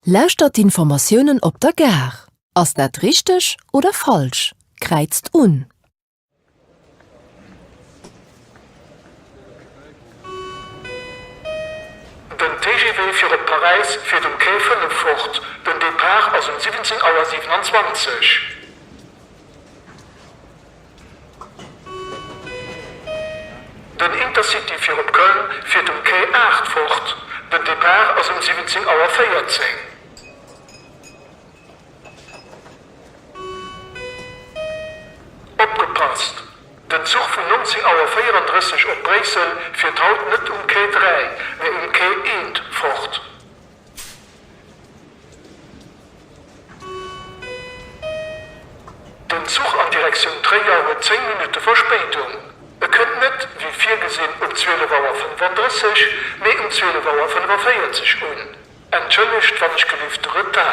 Lauschtert d'Informatiounen op der Gare. Ass dat richteg oder falsch? Kräizt un. Den TGV fir op Paräis fiert um Quai 5 fort. Den Depart ass um 17 Auer 27. Den Intercity fir op Köln fiert um Quai 8 fort. Den Depart ass um 17 Auer 14. Opgepasst! Den Zuch vun 19 Auer 34 op Bréissel fiert haut net um Quai 3, mee um Quai 1 fort. Den Zuch an Direktioun Tréier huet 10 Minutte Verspéidung. E kënnt net, wéi virgesinn, um 12 Auer 35, mee um 12 Auer 45 un. Entschëllegt wann ech gelift de Retard.